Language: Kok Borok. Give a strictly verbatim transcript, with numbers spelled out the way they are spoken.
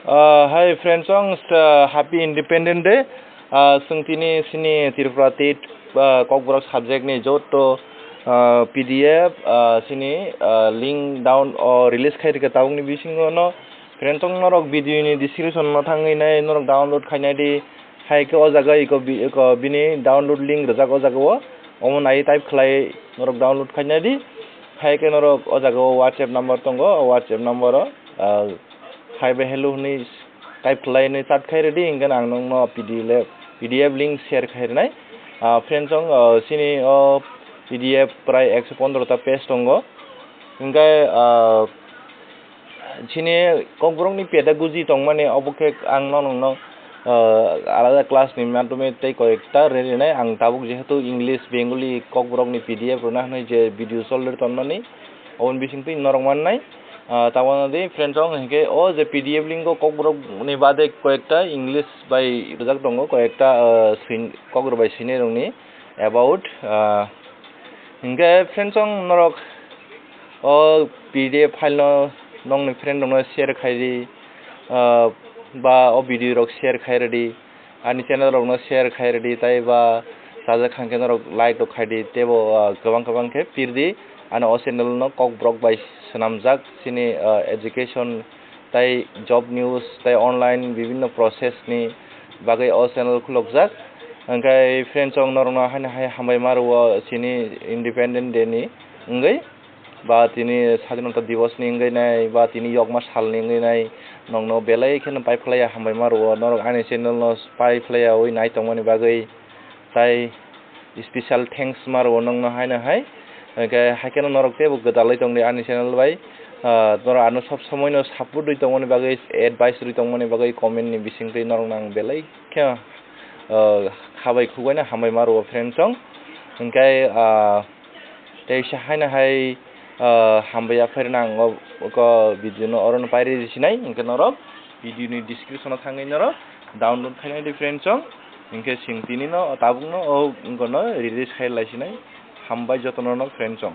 Uh, hi friends, ang, uh, happy Independence Day. Uh, chwng tini sini Tripura State, uh, Kokborok subject ni joto, uh, P D F, uh, sini, uh, link down o release khai rikha tabukni bisingo no. Friends, ang norok video ni description no thangwi nai norok download khainai di. Hai khe o jaga iko bi-, iko bini download link rijak o jaga o. Omo nai type khlai norok download khainai di. Hai khe norok o jaga o WhatsApp number tongo, o WhatsApp number o, ah, hai bai hello hwnwi type khlai nai chat khai rwdi, hinkhe ang nokno P D F, P D F link share khai rwnai. Ah, friends, ang, ah, sini o P D F prai ekso pondro ta page tongo. Hinkhe, ah, Chini Kokborokni pedagogy tongmani, obo khe ang no nokno, ah, alada class ni madhyome tei koyekta rwi rinai. Ang tabuk jehetu English, Bengali, Kokborokni P D F rwna hwnwi je video solder tonmani, oboni bisingtwi norok mannai. Ah, tabukno di friends, ang hinkhe o je P D F link o Kokborokni bade koyekta English bai rwjak tongo, koyekta, ah, sin-, Kokborok bai siniya rokni about, ah, Hinkhe friends, ang norok o P D F file no nokni friend rokno share khai di, ah, ba o video rok share khai rwdi, ani channel rokno share khai rwdi, tei ba sajak khankhe norok like rok khai di, teibo, ah, kwbang kwbang khe pir di, ani o channel no Kokborok bai swnamjak chini, ah, education tei job news tei online bibinno process ni bagwi o channel khulokjak. Hwnkhe friends, ang norokno haino hai hambai ma rwo chini Independent Day ni wngwi, ba tini Sadhinota Divos ni wngwi nai, ba tini Yokma Sal ni wngwi nai, nokno belai kheno pai phlaiya hambai ma rwo, norok ani channel no pai phlaiya wi nai tongmani bagwi. Tai special thanks ma rwo nokno haino hai. Hwnkhe hai kheno norok teibo gwdalwi tongdi ani channel bai. Ah, norok ano sob somoino support rwi tongmani bagwi, advice rwi tongmani bagwi comment ni bisingtwi norokno ang belai khe, ah, khabai khukbaino hambai ma rwo friends, ang. Hwnkhe, ah, teisa haino hai, ah, hambai ya phairwno ang o, o video no orono pairi sinai, hwnkhe norok video ni description o thangwi norok download khainai di friends, ang. Hinkhe chwng tini no tabuk no o wngkha no release khai lai sinai. Hambai jotono no friends, ang.